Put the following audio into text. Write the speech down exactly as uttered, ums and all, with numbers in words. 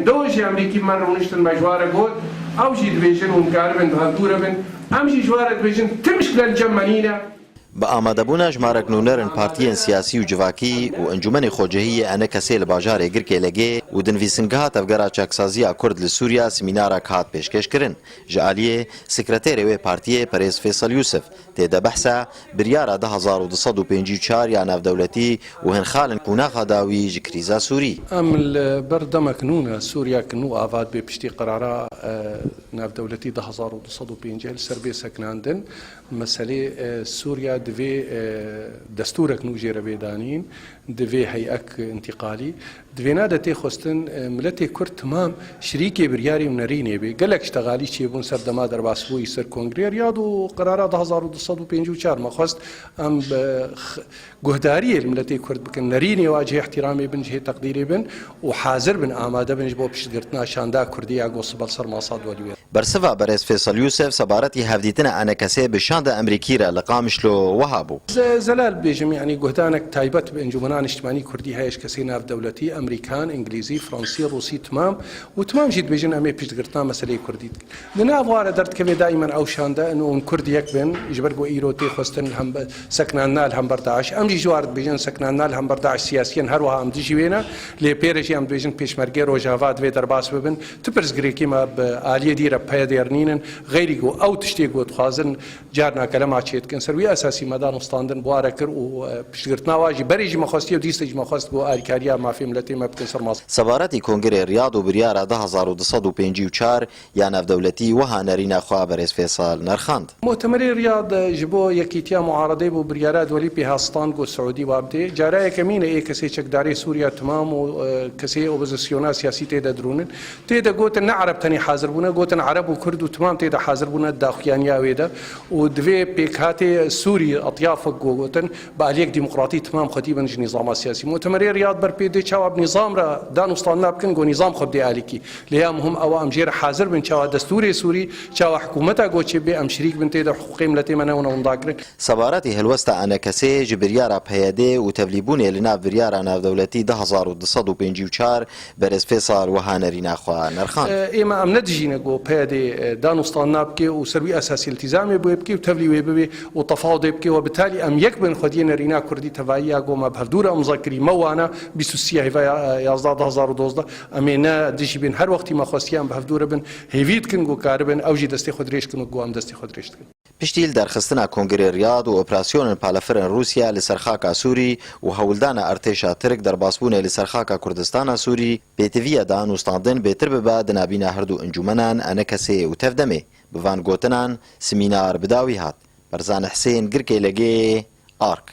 Dewê jî Amerîkî me rûniştin me ji we re got, ew jî dibêjin hûn karibin bi hevdû re bin. Em jî ji we re dibêjin ti mişkile li cem me nîne. Bi amadebûna jimarek nûnerin partiyên siyasî û civakî û Encûmenê Xwecihî yê ENKSê li bajarê Girkê Legê û di nivîsingeha Tevgera Çaksaziya Kurd li Sûriya semînarek hat pêşkêşkirin. Ji aliyê sekreterê wê partiyê Perêz Fêsal Yûsif tê de behsa biryara du hezar û du sed û pêncî û çar ya navdewletî û hin xalên qonaxa dawî ji krîza Sûrî. Em li ber demek nû ne, Sûriyek nû ava dibe piştî qerara, e, navdewletî du hezar û du sed û pêncî li ser bê sekinandin. Meselê, e, Sûriya divê, e, destûrek nû jê re bê danîn, divê heyek întîqalî. Di vêna de tê xwestin, e, miletê Kurd timam şirîkê biryarê û nerînê bê. Gelek ştexalî çêbûn ser dema derbasbûyî ser Kongrê Riyad û qerara du hezar û du sed û pêncî û çar me xwest em bi x-, guhdariyê li miletê Kurd bikin. Nerînê wa cihê îhtîramê bin, cihê teqdîrê bin û hazir bin, amade bin ji bo piştgirtina şanda Kurdî ya ku sibe li ser masa duwelî wê. Bersiva berêz Fêsal Yûsef sebaretî hevdîtina ENKSê bi şanda Amerîkî re li Qamişlo wiha bû. Ze-, zelal bêjim, yanî guhdanek taybet bi Encûmena Niştimanî Kurdî heye ji kesê navdewletî, Amerîkan, Îngilîzî, Fransî, Rûsî, timam û timam jî dibêjin em ê piştgirtina meseleyê Kurdî dikin. Di nav wa re derdikeve daîmen ew şande, û hûn Kurd yek bin, ji ber ku îro tê xwestin li hember, sekinandina li hember DAIŞ. Em jî ji wa re dibêjin sekinandina li hember DAIŞ siyasiyen her wiha em dijî wê ne, lê pê re jî em dibêjin Pêşmergê Rojava divê derbas bibin. Ti pirsgirêkî me bi aliyê dî re PYDê re nînin, xeyrî ku ew tiştê ku dixwazin carna kelema çêdikin. Ser wî esasî me danûstandin bi wa re kir û, e, piştgirtina wa jî berê jî me xwestiye û dîsê jî me xwest ku alîkariya mafê miletê me bikin ser masa. Sebaretî Kongrê Riyad û biryara du hezar û du sed û pêncî û çar ya navdewletî wiha nerîna xwe berêz Fêsal nerxand. Muhtemerê Riyad, e, ji bo yekîtiya muaredê bû biryara duwelî pê ha stand ku Siûdî wa bidê. Cara yekemîn e ê kesê çekdarê Sûriya timam û, e, kesê opozisyona siyasî tê de dirûnin. Tê de gotin ne Ereb tenê hazir bûne, gotin Ereb û Kurd û timam tê de hazir bûne di daxuyaniya wê de û divê pêkhatê Sûrî, etyafek ku gotin, bi aliyek demokratî timam xwedî bin ji nîzama siyasî. Muhtemerê Riyad ber pê dê çawa bi nîzam re danûstandina bikin, ku nîzam xwe bidê alîkî. Lê ya muhim ew e em jê re hazir bin çawa destûrê Sûrî, çawa hikûmeta goçê bê, em şirîk bin tê de, hiqûqê miletê me newine windakirin. Sebaretî helwesta ENKSê ji biryara PYDê û tevlîbûnê li nav biryara navdewletî du hezar û du sed û pêncî û çar berêz Fêsal wiha nerîna xwe nerxand. E, ême em ne dijî ne ku PYDê, e, danûstandina bike û ser wî esasî iltîzamê bi wê bike û tevlî wê bibe û tefawudê bike, we bitalî em yek bin xwediyê nerîna Kurdî tevayî ya ku me bi hevdû re imza kirî, me wana bîst û sê heyva ya, e, yazdeh du hezar û dozdeh, em ê ne dijî bin, her wextî me xwestiye em bi hevdû re bin, hêvî dikin ku karibin ew jî destê xwe dirêj kin û ku em destê xwe dirêj dikin. Piştî li derxistina Kongrê Riyad û operasyonên palefirin Rûsya li ser xaka Sûrî û hewldana artêşa Tirk derbasbûnê li ser xaka Kurdistana Sûrî, pêtiviya danûstandin bêtir bibe di nabîna her du encûmenan ENKSê û Tevdemê. Bi van gotinan simînar bi dawî hat. Berzan Husên, Girkê Legê, Ark.